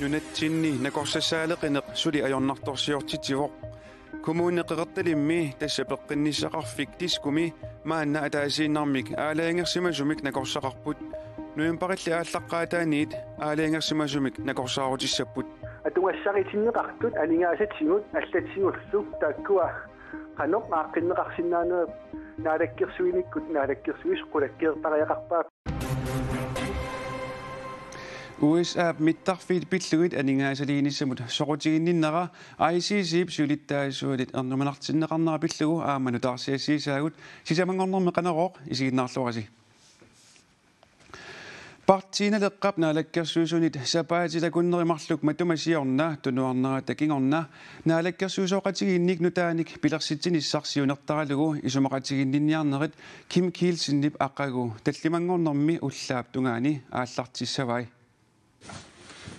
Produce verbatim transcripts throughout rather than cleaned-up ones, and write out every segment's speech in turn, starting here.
Nunatsinni nakorsassaaleqineq suli ajornartorsiortitsivoq. Kommune Qeqertalimmi tassa peqqinnissaqarfik Diskumi maanna ataasiinnarmik aalajangersimasumik nakorsaqarput. Novembarilli aallaqqaataaniit aalajangersimasumik nakorsaarutissaapput. Atugassaritinneqartut aningaasatigut allatsigullu taakkua qanoq aaqqinneqarsinnaanerat naalakkersuinikkut naalakkersuisut qulakkeertariaqarpaat. U S A-p mittarfiit pillugit aningaasaliinissamut soqutiginninnera I C C-p siulittaasuanit ernumanartinneqarnera pillugu aamma nutaarsiassiissaagut, sisamanngornermi Qanorooq, isiginnaarluarisi. Partii Naleqqap naalakkersuisunit sapaatip akunneri marluk matuma siorna tunuarnerata kingorna naalakkersuisooqatigiinnik nutaanik pilersitsinissaq siunertaralugu isumaqatiginninniarnerit Kim Kielsenip aqagu tallimanngornermi ullaap tungaani aallartissavai.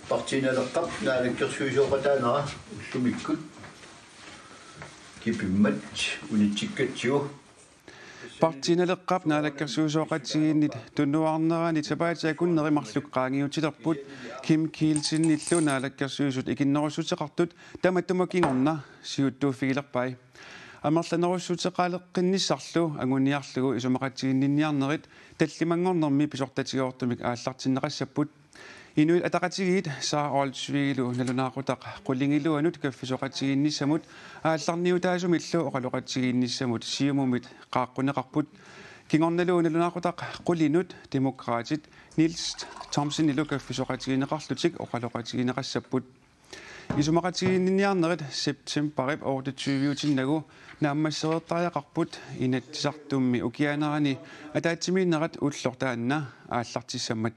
Partii Naleqqap naalakkersuisooqataanera ullumikkut kipimmat unitsikkatsigu. Partii Naleqqap naalakkersuisooqatigiinnit tunuarneranit sapaatip akunneri marluk qaangiutilerput Kim Kielsenillu naalakkersuisut ikinnerussuteqartut tamatuma kingorna siuttuuffigilerpai. Amerlanerussuteqaleqqinnissarlu anguniarlugu isumaqatiginninniarnerit tallimanngornermi pisortatigoortumik aallartinneqassapput. Inuit Ataqatigiit Sara Olsvigilu nalunaaqutaq qulingiluanut kaffisoqatigiinnissamut aallarniutaasumillu oqaloqatigiinnissamut Siumumit qaaqquneqarput. Kingornalu nalunaaqutaq qulinut Demokraatit Niels Thomsenilu kaffisoqatigineqarlutik oqaloqatigineqassapput. Isumaqatiginninniarnerit septembarip otteogtyve-utinnagu naammassereertariaqarput, Inatsisartummi ukiaanerani ataatsimiinnerat ulloq taanna aallartissammat.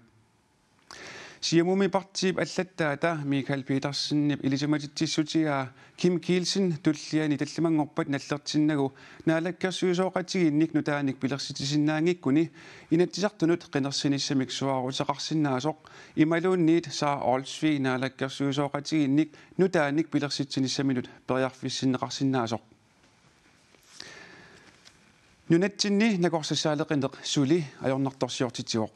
Siumumi partiip allattaata Michael Petersenip ilisimatitsissutigaa Kim Kielsen tulliani tallimanngorpat nallertinnagu naalakkersuisooqatigiinnik nutaanik pilersitsisinnaanngikkuni Inatsisartunut qinersinissamik suaaruteqarsinnaasoq imaluunniit Sara Olsvig naalakkersuisooqatigiinnik nutaanik pilersitsinissaminut periarfissinneqarsinnaasoq. Nunatsinni nakorsassaaleqineq suli ajornartorsiortitsivoq.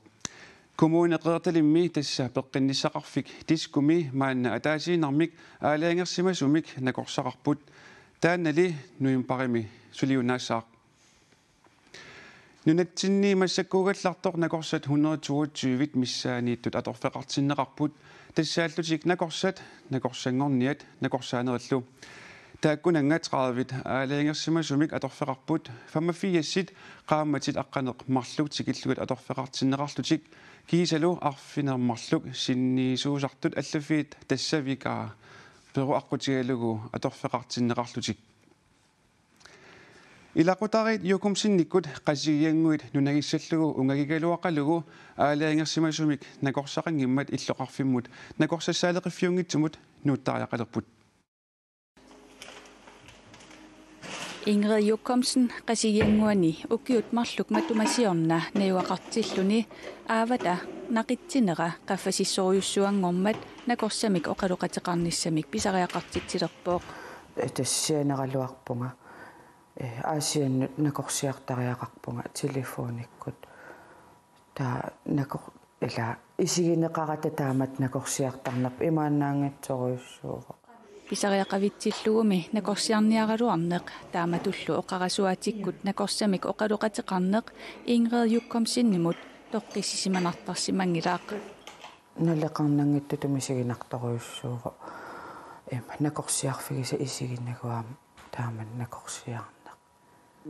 Kommune Qeqertalimmi tassa peqqinnissaqarfik Diskumi maanna ataasiinnarmik aalajangersimasumik nakorsaqarput. Taannali novembarimi suliunnaassaaq. Nunatsinni massakkuugallartoq nakorsat hundrede toogtyve missaanniittut atorfeqartinneqarput, tassaallutik nakorsat, nakorsanngorniat nakorsaanerillu. Taakkunannga tredive aalajangersimasumik atorfeqarput, femogfirs qaammatit aqqaneq-marluk tikillugit atorfeqartinneqarlutik, kiisalu arfineq-marluk sinniisuusartut allaffiit tassavigaa peru aqqutigalugu atorfeqartinneqarlutik. Ilaqutariit Jokumsenikkut Qasigiannguit nunagissallugu ungagigaluaqalugu aalajangersimasumik nakorsaqanngimmat illoqarfimmut nakorsassaaleqiffiunngitsumut nuuttariaqalerput. Ingrid Jokumsen Qasigiannguani ukiut marluk matuma siorna najugaqartilluni aavata naqitsinera qaffasissorujussuanngormat nakorsamik oqaloqateqarnissamik pisariaqartitsilerpoq. Tassa sianeraluarpunga. Eh, Aasiannut nakorsiartariaqarpunga telefonikkut. Taava nakor-, ila isigineqarata taamatut nakorsiartarnerput imaannaanngitsorujussuuvoq. Pisariaqavitsillugumi nakorsiarniaraluarneq taamatullu oqarasuaatikkut nakorsamik oqaloqateqarneq Ingrid Jokumsenimut toqqissisimanartarsimanngilaq. Naleqarnanngitsutut misiginartorujussuuvoq. Ima nakorsiarfigisat isiginagit aamma taama nakorsiarneq.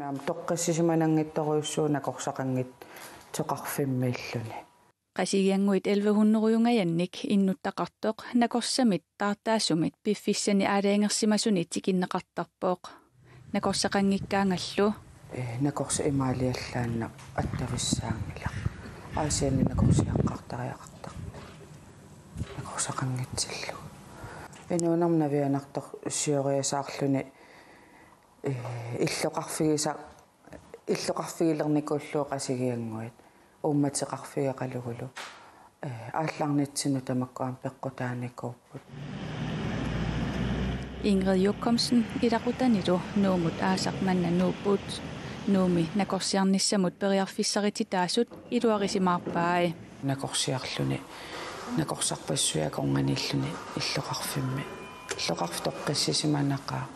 Aamma toqqissisimananngitsorujussuuvoq nakorsaqanngitsoqarfimmiilluni. Qasigiannguit elleve hundredengajannik innuttaqartoq nakorsamit taartaasumit piffissani aalajangersimasuni tikinneqartarpoq. Nakorsaqanngikkaangallu. Eh, nakorsaq imaaliallaannaq attavissaanngilaq. Aasianni nakorsiaqqaartariaqartarpoq. Nakorsaqanngitsillugu. Inuunerma navianartoq sioriasaarluni, eh, illoqarfigisa-, illoqarfigilernikuullugu Qasigiannguit. Uummateqarfigeqalugulu. Eh, aallarnitsinnut tamakku aamma peqqutaanikuupput. Ingrid Jokumsen ilaqutanilu Nuummut aasaq manna nuupput. Nuummi nakorsiarnissamut periarfissarititaasut iluarisimaarpai. Nakorsiarluni, nakorsarpassuit akornanniilluni illoqarfimmi. Illoqarfik toqqissisimanaqaaq,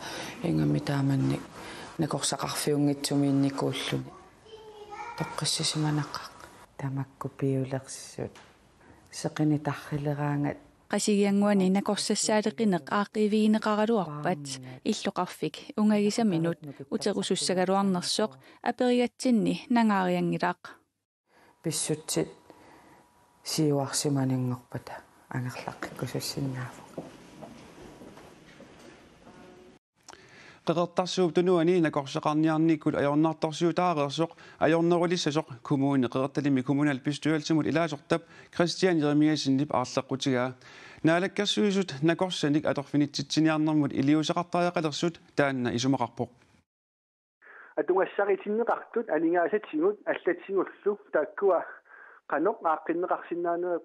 ingammik taamannak nakorsaqarfiunngitsumiinnikuulluni. Toqqissisimanaqaaq. Tamakku piulersut. Seqineq tarrileraangat. Qasigiannguani nakorsassaaleqineq aaqqiivigineqaraluarpat illoqarfik ungagisaminut uterusussagaluarnersoq aperigatsinni nangaarianngilaq. Pissutsit siuarsimananngorpata angerlaqqikkusussinnaavoq. Qeqertarsuup Tunuani nakorsaqarniarnikkut ajornartorsiutaareersoq ajornerulissasoq kommuni Qeqertalimmi kommunalbestyrelsimut ilaasortap Kristian Jeremiassenip aarleqqutigaa. Naalakkersuisut nakorsanik atorfinitsitsiniarnermut iliuuseqartariaqalersut taanna isumaqarpoq. Atugassaritinneqartut aningaasatigut allatsigullu taakkua qanoq aaqqinneqarsinnaanerat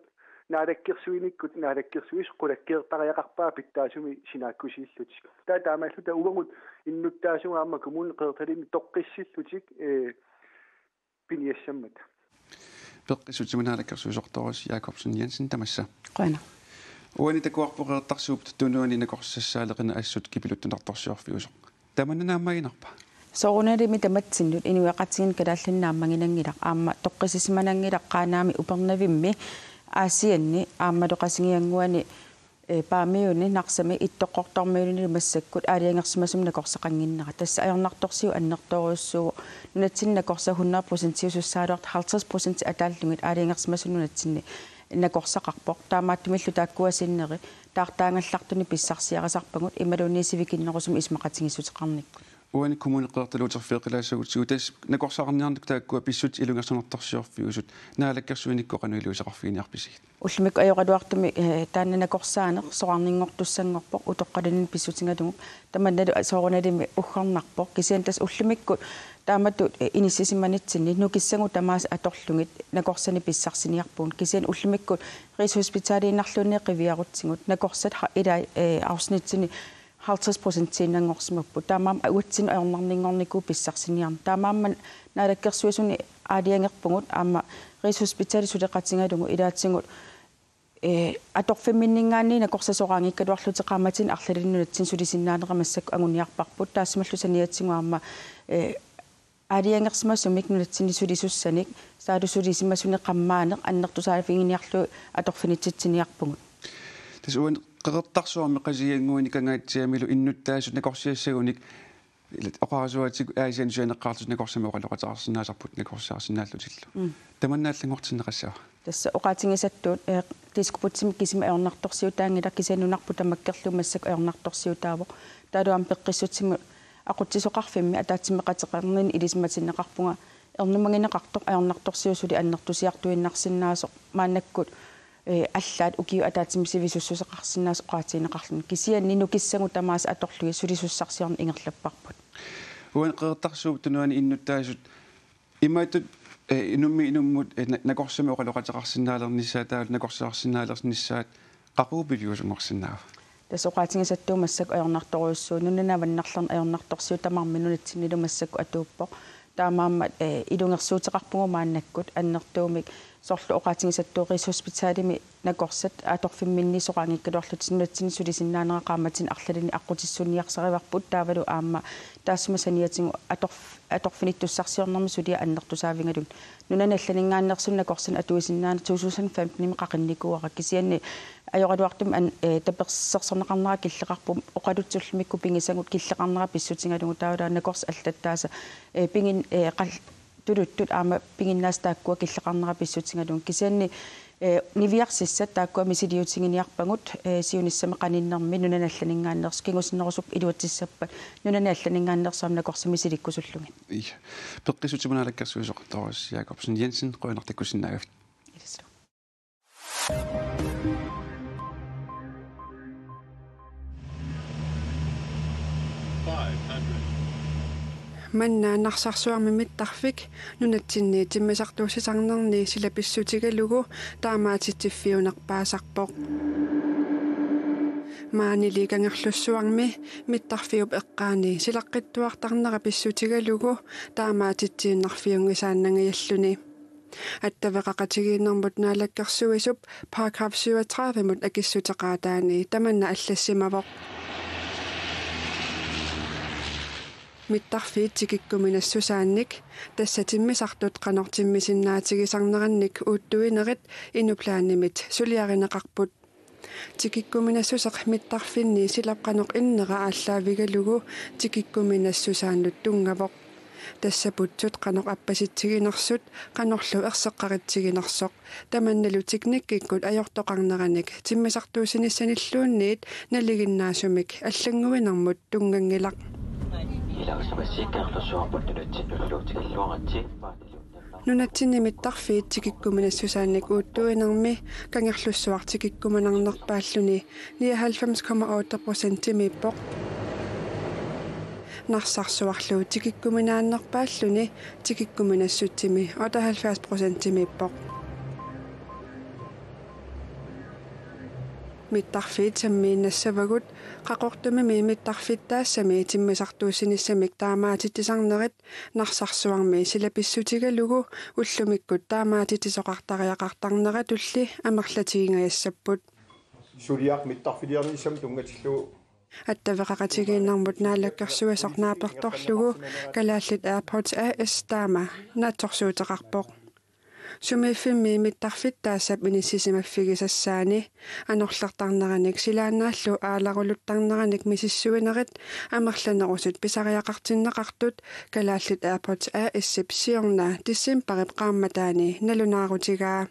naalakkersuinikkut naalakkersuisoq qulakkeertariaqarpaa pitsaasumik sinaakkusiillutik. Taava taamaalluta uagut innuttaasugut aamma Kommune Qeqertalimmi toqqissillutik, ee, piniassammata. Peqqissutsimut naalakkersuisoq Doris Jakobsen Jensen tamassa. Qujanaq. Uani takuarput Qeqertarsuup Tunuani nakorsassaaleqineq assut kipiluttunartorsiorfiusoq. Tamanna naammaginarpa? Soorunalimi tamatsinnut inuiaqatigiinni Kalaallit Nunaanni naammaginanngilaq, aamma toqqissisimananngilaq Qaanaami Upernavimmi, Aasianni aammalu Qasigiannguani, ee, Paamiuni, Narsami, Ittoqqortoormiunilu massakkut aalajangersimasumik nakorsaqannginnera. Tassa ajornartorsiut annertoorujussuuvoq, nunatsinni nakorsat hundrede procentiusussaagaluartut halvtreds procent ataallugit aalajangersimasut nunatsinni nakorsaqarpoq. Taamaattumillu taakkua sinneri taartaagallartunik pissarsiarisarpagut imaluunniit sivikinnerusumik isumaqatigiissuteqarnikkut. Uani Kommune Qeqertalu uterfigeqqilaassagutsigu, tassa nakorsaqarniarnikkut taakkua pissutsit ilungersunartorsiorfiusut, naalakkersuinikkut qanoq iliuuseqarfiginiarpisigit? Ullumikkut ajoraluartumik, ee, taanna nakorsaaneq soraarninngortussanngorpoq utoqqalinernik pissutigalugu, tamannalu soorunalimi uggornarpoq. Kisianni tassa ullumikkut taamatut, ee, inissisimanitsinni nukissagut tamaasa atorlugit nakorsanik pissarsiniarpugut. Kisianni ullumikkut Rigshospitaliinnarluunniit qiviarutsigu nakorsat ha-, ilai, ee, afsnitsini halvtreds procentiinnanngorsimapput. Taamaammat uatsinnut ajornarninngornikuuvoq pissarsiniarneq. Taamaammat naalakkersuisuni aalajangerpugut aamma Rigshospitalip suleqatigalugu ilaatigut, ee, atorfimminninngaanniit nakorsat soraanngikkaluarlutik qaammatini arlalinnik nunatsinni sulisinnaanerat massakkut anguniarparput. Taassumalu saniatigut aamma, ee, aalajangersimasumik nunatsinni sulisussanik, saalu sulisimasunik qammaaneq annertusaaffigineqarlugu atorfinitsitsiniarpugut. Tassa uani Qeqertarsuarmi Qasigiannguani Kangaatsiamilu innuttaasut nakorsiassagunik, ila oqarasuaatigut Aasianni sianeqqaartut nakorsamik oqaloqateqarsinnaasarput nakorsaarsinnaallutillu. Mm. Tamanna allanngortinneqassava? Tassa oqaatigisattut, ee, Diskobugtimi kisimi ajornartorsiutaanngilaq, kisianni nunarput tamakkerlugu massakkut ajornartorsiutaavoq. Taavalu aamma Peqqissutsimut Aqutsisoqarfimmi ataatsimeeqateqarninni ilisimatinneqarpunga ernumagineqartoq ajornartorsiut suli annertusiartuinnarsinnaasoq, maannakkut, ee, allaat ukiut ataatsimik sivisussuseqarsinnaasoq oqaatigineqarluni. Kisianni nukissagut tamaasa atorlugit sulisussarsiorneq ingerlapparput. Uani Qeqertarsuup Tunuani innuttaasut imaatut, ee, inummit inummut, ee, na-, nakorsamik oqaloqateqarsinnaalernissaat, taavalu nakorsaarsinnaalernissaat qaqugu piviusunngorsinnaava? Tassa oqaatigisattut massakkut ajornartorujussuuvoq, nunani avannarlerni ajornartorsiut tamarmik nunatsinnilu massakkut atuuppoq. Taamaammat, ee, ilungersuuteqarpugut maannakkut annertuumik, soorlu oqaatigisattut Rigshospitalimi nakorsat atorfimminniit soraanngikkaluarlutik nunatsinni sulisinnaanera qaammatini arlalinnik aqqutissunniarsarivarput, taavalu aamma taassuma saniatigut atorf-, atorfinittussarsiornermi suliaq annertusaavigaluni. Nunani allaninngaanneersunik nakorsanik atuisinnaaneq to tusind femtenimi qaqinnikuuara, kisianni ajoraluartumik an-, ee, tapersersorneqarnera killeqarpoq, oqaluttuullumikkut pigisagut killeqarnera pissutigalugu, taavalu nakorsat allattaasa, ee, pigin-, ee, qal-, tuluttut aamma piginnaasat taakkua killeqarnera pissutigalugu. Kisianni, ee, niviarsissat taakkua misiliutiginiarpagut, ee, siunissami qaninnermi nunani allaninngaanneersoq, kingusinnerusukkut iluatsissappat nunani allaninngaanneersoq aamma nakorsat misilikkusullugit. Ii. Peqqissutsimut naalakkersuisoq Doris Jakobsen Jensen, qujanaq takkussinnaagavit. Ilissilu. Manna Narsarsuarmi mittarfik nunatsinni timmisartuussisarnerni sila pissutigalugu taamaatitsiffiunerpaasarpoq. Maanili Kangerlussuarmi mittarfiup eqqaani silaqqittuartarnera pissutigalugu taamaatitsiinnarfiunngisaannangajalluni. Attaveqaqatigiinnermut naalakkersuisup paragraf syvogtredive-mut akissuteqaataani tamanna allassimavoq. Mittarfiit tikikkuminassusaannik, tassa timmisartut qanoq timmisinnaatigisarnerannik uuttuinerit, inuplanimit suliarineqarput. Tikikkuminassuseq mittarfinni silap qanoq innera aallaavigalugu tikikkuminassusaannut tunngavoq. Tassa putsut qanoq appasitsiginersut, qanorlu erseqqaritsiginersoq, tamannalu teknikkikkut ajortoqarneranik timmisartuussinissanilluunniit nalinginnaasumik allannguinermut tunnganngilaq. Nunatsinni mittarfiit tikikkuminassusaannik uuttuinermi Kangerlussuaq tikikkumanarnerpaalluni nioghalvfems komma otte procentimiippoq. Narsarsuarlu tikikkuminaannerpaalluni tikikkuminassutsimi otteoghalvfjerds procentimiippoq. Mittarfiit sammiinnassavagut, Qaqortumimi mittarfittaassami timmisartuussinissamik taamaatitsisarnerit Narsarsuarmi sila pissutigalugu ullumikkut taamaatitsisoqartariaqartarneratulli amerlatigingajassapput. Suliaq mittarfiliarnissamut tunngatillugu. Attaveqaqatigiinnermut naalakkersuisoq naapertorlugu Kalaallit Airports A/S taama naatsorsuuteqarpoq. Sumiiffimmi mittarfittaassap inissisimaffigisassaani anorlertarneranik silaannaallu aalaruluttarneranik misissuinerit amerlanerusut pisariaqartinneqartut Kalaallit Airports A/S-ip siorna decembarip qaammataani nalunaarutigaa.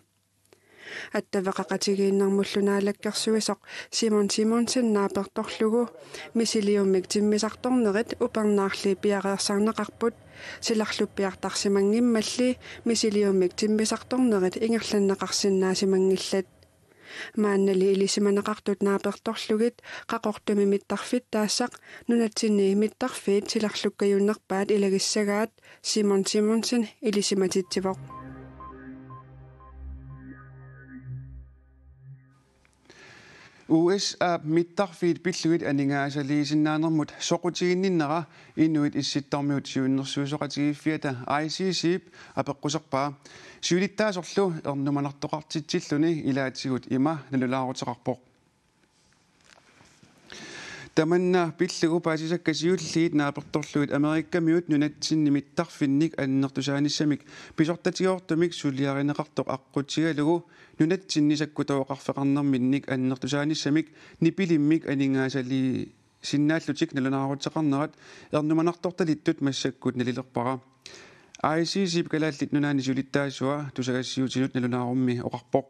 Attaveqaqatigiinnermullu naalakkersuisoq Simon Simonsen naapertorlugu misiliummik timmisartornerit upernaarli piareersarneqarput, silarluppiartarsimanngimmalli misiliummik timmisartornerit ingerlanneqarsinnaasimanngillat. Maannali ilisimaneqartut naapertorlugit Qaqortumi mittarfittaassaq nunatsinni mittarfiit silarlukkajunnerpaat ilagissagaat Simon Simonsen ilisimatitsivoq. U S A-p mittarfiit pillugit aningaasaliisinnaanermut soqutiginninnera Inuit Issittormiut siunnersuisoqatigiiffiata I C C-p apeqquserpaa. Siulittaasorlu ernumanartoqartitsilluni ilaatigut ima nalunaaruteqarpoq. Tamanna pillugu paasisakka siulliit naapertorlugit Amerikamiut nunatsinni mittarfinnik annertusaanissamik pisortatigoortumik suliarineqartoq aqqutigalugu nunatsinni sakkutooqarfeqarnerminnik annertusaanissamik nipilimmik aningaasaliisinnaallutik nalunaaruteqarnerat ernumanartortalittut massakkut nalilerpara. I C C-p Kalaallit Nunaanni siulittaasua tusagassiutinut nalunaarummi oqarpoq.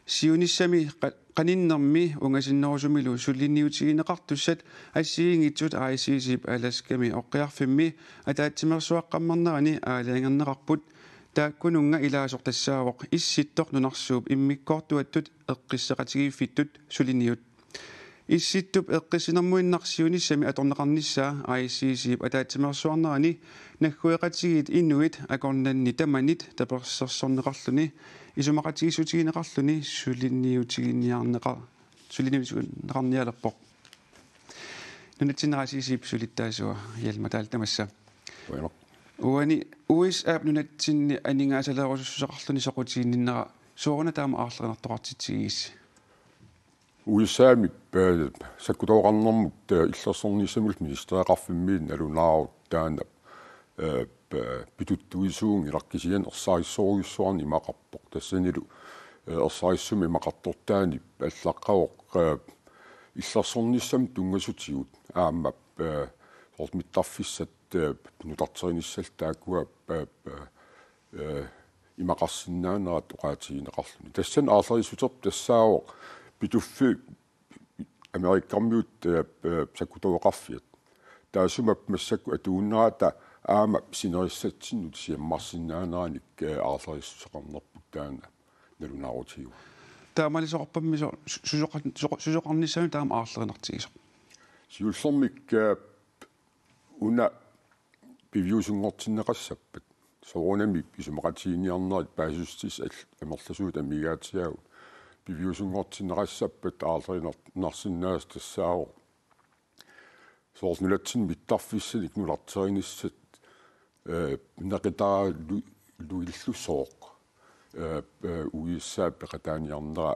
Siunissami qa-, qaninnermi ungasinnerusumilu suliniutigineqartussat assigiinngitsut I C C-p Alaskami Oqqiarfimmi ataatsimeersuaqqammernerani aalajangerneqarput, taakkununnga ilaasortassaavoq Issittoq nunarsuup immikkoortuattut eqqisseqatigiiffittut suliniut. Issittup eqqissinermuinnaq siunissami atorneqarnissaa I C C-p ataatsimeersuarnerani naggueqatigiit inuit akornanni tamanit tapersersorneqarluni isumaqatigiissutigineqarluni suliniutiginiarneqa-, suliniutiginiarneqarnialerpoq. Nunatsinni I C C-p siulittaasua Hjalmar Dahl tamassa. Qujanaq. Uani U S A-p nunatsinni aningaasaleerusussuseqarluni soqutiginninnera sooruna taama aarlerinartoqartitsigigissi? U S A-mi, eh, sakkutooqarnermut, eh, illersornissamut ministereqarfimmi nalunaarut taanna, eh, p-, pituttuisuunngilaq kisianni ersarissorujussuarnik imaqarpoq. Tassanilu, eh, ersarissumik imaqartortaani allaqqavoq, eh, illersornissamut tunngasutigut aamma, eh, soorlu mittarfissat, eh, nutarterinissallu taakkua, eh, eh, imaqarsinnaanerat oqaatigineqarluni. Tassani aarlerissuterput tassaavoq Pituffik Amerikamiut, eh, eh, sakkutooqarfiat. Taassuma massakkut atuunnerata aamma sinerissatsinnut siammarsinnaaneranik, eh, aarlerissuseqarnerput taanna nalunaarutigaara. Taamaalisoqarpammi so-, su-, susoqa-, susoqa-, susoqarnissamut taama aarlerinartigisoq? Siullermik, eh, una piviusunngortinneqassappat. Soorunami isumaqatigiinniarnerit paasissutissat all-, amerlasuut amigaatigaavut. piviusunngortinneqassappat aarlerinarsinnaasut tassaavoq soorlu nunatsinni mittarfissanik nunarterinissat, eh, neqitaalu-, luillusooq, eh, eh, U S A peqataaniarnera,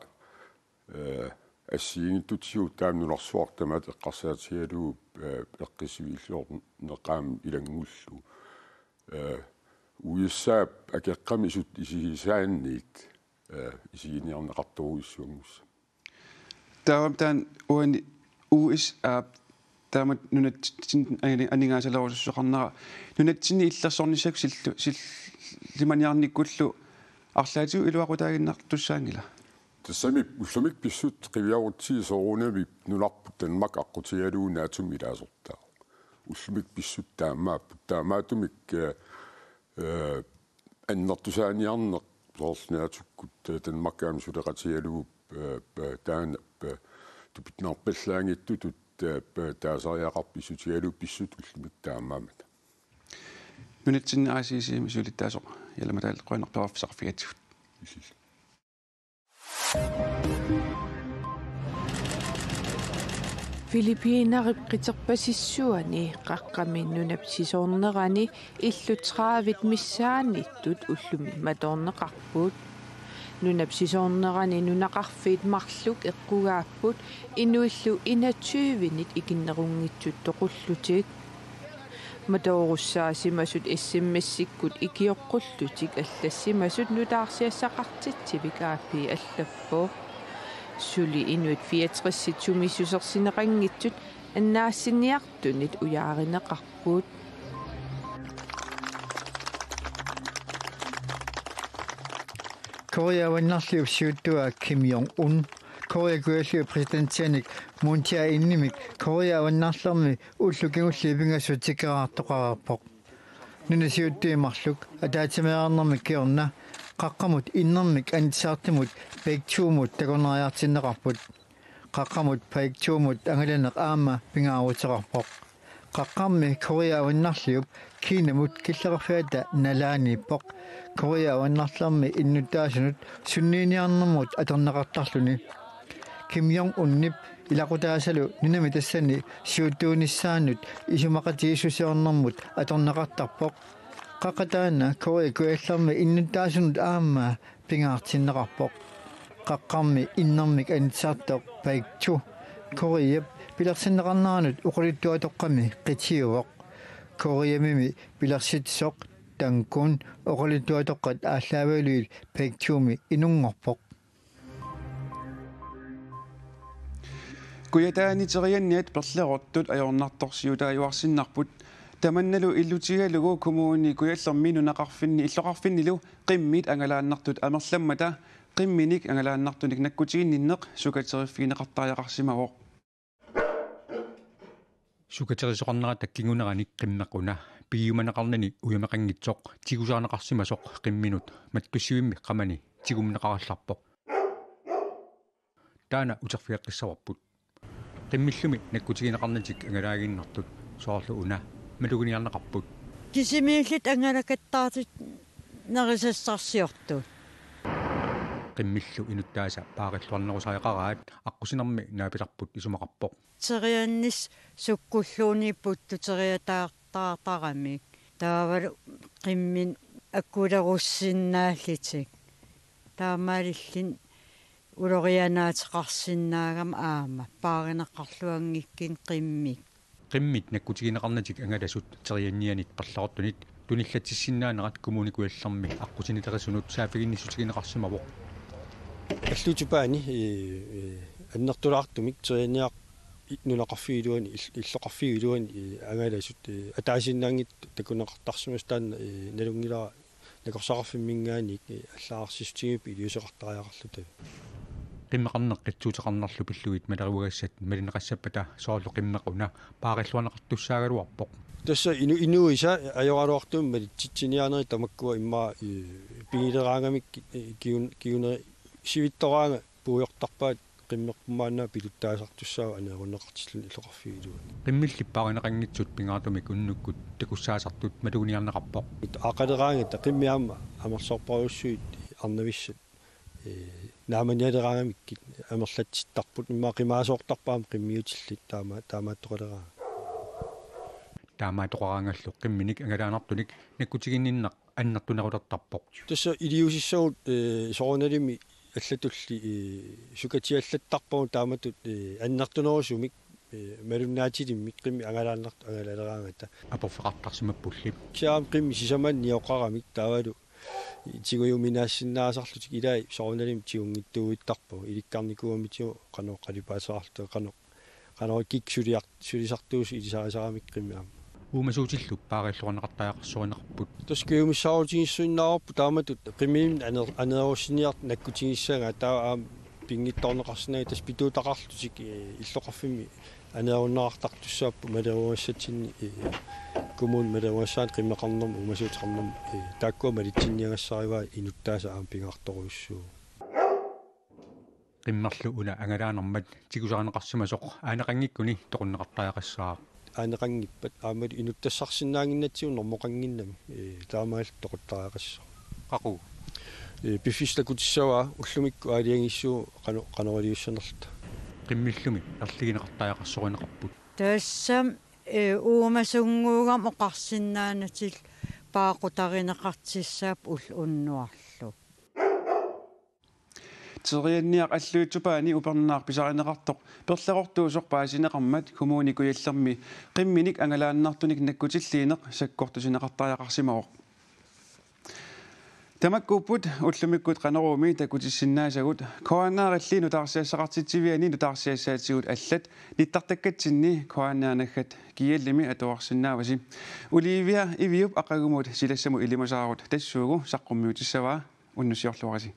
eh, assigiinngitsutigut taama nunarsuaq tamaat eqqarsaatigalugu, eh, eqqissiviilluarneq aamma ilanngullugu. Eh, U S A akeqqamisut isigisaanniit, eh, isiginiarneqartorujussuanngussaaq. Taava taanna uani U S A taama nunatsinni ani-, aningaasalerusussuseqarnera nunatsinni illersornissakkut sillu-, sillimaniarnikkullu arlaatigut iluaqutaaginnartussaanngila? Tassami ullumikkut pissutsit qiviarutsigit soorunami nunarput Danmark aqqutigalugu NATO-mi ilaasortaavoq. Ullumikkut pissutsit taamaapput. Taamaattumik, eh, eh, annertusaaniarneq soorlu NATO-kkut, eh, Danmark aamma suleqatigalugu, eh, eh, taanna, eh, tupittarpallaanngitsutut, eh, eh, taasariaqarpoq pissutigalugu pissutsit ullumikkut taamaammata. Nunatsinni A C C-mi siulittaasoq Jelle Medahl, qujanaq periarfissaqarfigatsigut. Filippiinerip qiterpasissuani Qaqqami nunap sisoornerani illut tredive missaanniittut ullumi matoorneqarput. Nunap sisoornerani nunaqarfiit marluk eqqugaapput inuillu enogtyve-nit ikinnerunngitsut toqullutik. Matoorussaasimasut S M S-ikkut ikioqqullutik allassimasut nutaarsiassaqartitsivik A P allappoq. Suli inuit fireogtres-it sumiissusersineqanngitsut annaassiniartunit ujaarineqarput. Korea Avannarliup siuttua Kim Jong-un Korea Kujalliup præsidentianik Moon Jae-inimik Korea Avannarlermi ullut kingulliit pingasut tikeraartoqareerpoq. Nunap siuttui marluk ataatsimeereernermik kingorna qaqqamut innermik anitsaartumut Baekdu-mut takornariartinneqarput. Qaqqamut Baekdu-mut angalaneq aamma pingaaruteqarpoq. Qaqqammi Korea Avannarliup Kinamut killeqarfiata nalaaniippoq. Korea Avannarlermi innuttaasunut sunniiniarnermut atorneqartarluni. Kim Jong-unip ilaqutaasalu nunami tassani siuttuunissaanut isumaqatigiissusiornermut atorneqartarpoq. Qaqaq taanna Korea Kujallermi innuttaasunut aamma pingaartinneqarpoq. Qaqqammi innermik anitsaartoq Baekdu Koreap pilersinneqarneranut oqaluttuatoqqami qitiuvoq. Koreamimi pilersitsisoq Danggun oqaluttuatoqqat aallaavigalugit Baekdu-mi inunngorpoq. Kujataani terianniat perlerortut ajornartorsiutaajuarsinnarput. Tamannalu illutigalugu Kommune Kujallermi nunaqarfinni illoqarfinnilu qimmit angalaannartut amerlammata qimminik angalaannartunik nakkutiginninneq sukateriffigineqartariaqarsimavoq. Sukaterisoqarnerata kinguneranik qimmeq una pigiumaneqarnani ujameqanngitsoq tigusarineqarsimasoq qimminut mattussivimmi qamani tigumneqarallarpoq. Taanna uterfigeqqissavarput. Qimmillumi nakkutigineqarnatik angalaaginnartut soorlu una maluginiarneqarput. Kisimiillit angalakattaartut nerisassarsiortut. Qimmillu inuttaasa paarilluarnerusariaqaraat aqqusinermi naapilerput isumaqarpoq. Teriannis sukkulluunniit puttuteriataartaartaramik. Taavalu qimminik akulerussinnaallutik. Taamaalilluni ulorianaateqarsinnaagami aamma paarineqarluanngikkunik qimmik. Qimmit nakkutigineqarnatik angalasut teriannianit perlerortunit tunillatsissinnaanerat Kommune Kujallermi aqqusinilerisunut saaffiginnissutigineqarsimavoq. Allutupaani, ee, ee, annertulaartumik terianniaq i-, nunaqarfiup iluani il-, illoqarfiup iluani, ee, angalasut, ee, ataasiinnaanngitsut takuneqartarsimasut taanna, ee, nalunngilara nakorsaqarfimminngaanniit, ee, allagarsiissutigipput iliuuseqartariaqarluta. Qimmeqarneq qitsuuteqarnarlu pillugit maleriuagassat malineqassappata soorlu qimmeq una paarilluarneqartussaagaluarpoq. Tassa inu-, inuisa ajoraluartumik malitsitsiniaanerit tamakkua immaqa, ee, pigileraangamik, ee, kiun-, kiune-, sivitsoraangat puigortarpaat qimmeq maanna piluttaasartussaavoq aneerunneqartilluni illoqarfiup iluani. Qimmillip paarineqanngitsut pingaartumik unnukkut takussaasartut maluginiarneqarpoq. Aaqaleraangata qimmit aamma amerlasoorpassuit arnavissat Naamanialeraangamikkit amerlatsittarput, immaqa qimaasoortarput aamma qimmiutillit taama-, taamaattoqaleraangat. Taamaattoqaraangallu qimminik angalaannartunik nakkutiginninnaq annertunerulertarpoq. Tassa iliuusissavut, eh, soorunalimi allatulli, eh, sukatiallattarpagut taamatut, eh, annertunerusumik, eh, malunnaatilimmik qimmit angalaannartut angalaleraangata. Aporfeqartarsimappulli. Kisianni qimmit sisamanik nioqqaramik taavalu tigujuminaassinnaasarlutik ilaat soorunalimi tigunngitsuuittarpagut ilikkarnikuugamitigut qanoq qalipaasaarluta qanoq qanoq ikikka suliar-, sulisartuusut ilisarisaramikku qimmit aamma. Uumasuutillu paarialluarneqartariaqarsorineqarput. Tassa kujumissaarutigiissuinnaavarput taamatut qimminik aner-, aneerussiniartut nakkutigissagaat taava aamma pinngitsoorneqarsinnaavoq tassa pituutaqarlutik, eh, illoqarfimmi aneerunneqartartussaapput maleruagassatsinnik, eh, kommunip maleruagassaanik qimmeqarnermut uumasuuteqarnermut, eh, taakkua malitsinniagassarivaat inuttaasa aamma pingaartorujussuuvoq. Qimmerlu una angalaanermat tigusarineqarsimasoq aaneqanngikkuni toqunneqartariaqassaaq. Aaneqanngippat aammalu inuttassarsinnaannginnatsigu normoqannginnami, ee, taamaalilluta toquttariaqassaaq. Qaqugu? Ee, piffissaq takutissavaa ullumikkut aalajangiissuugut qano-, qanoq iliussanerluta. Qimmillumi erligineqartariaqarsorineqarput. Tassami, ee, uumasunnguugami oqarsinnaanatik paaqutarineqartussaapput ulloq unnuarlu. Terianniaq Alluitsup Paani upernaaq pisarineqartoq perlerortuusoq paasineqarmat Kommune Kujallermi qimminik angalaannartunik nakkutilliineq sakkortusineqartariaqarsimavoq. Tamakkuupput ullumikkut Qanoruumi takutissinnaasagut. K N R-illi nutaarsiassaqartitsiviani nutaarsiassaatigut allat nittartakkatsinni K N R-naggat Kujallermi atuarsinnaavasi. Olivia Iviup aqagumut silassamut ilimasaarut tassuugu saqqummiutissavaa, unnussiorluarisi.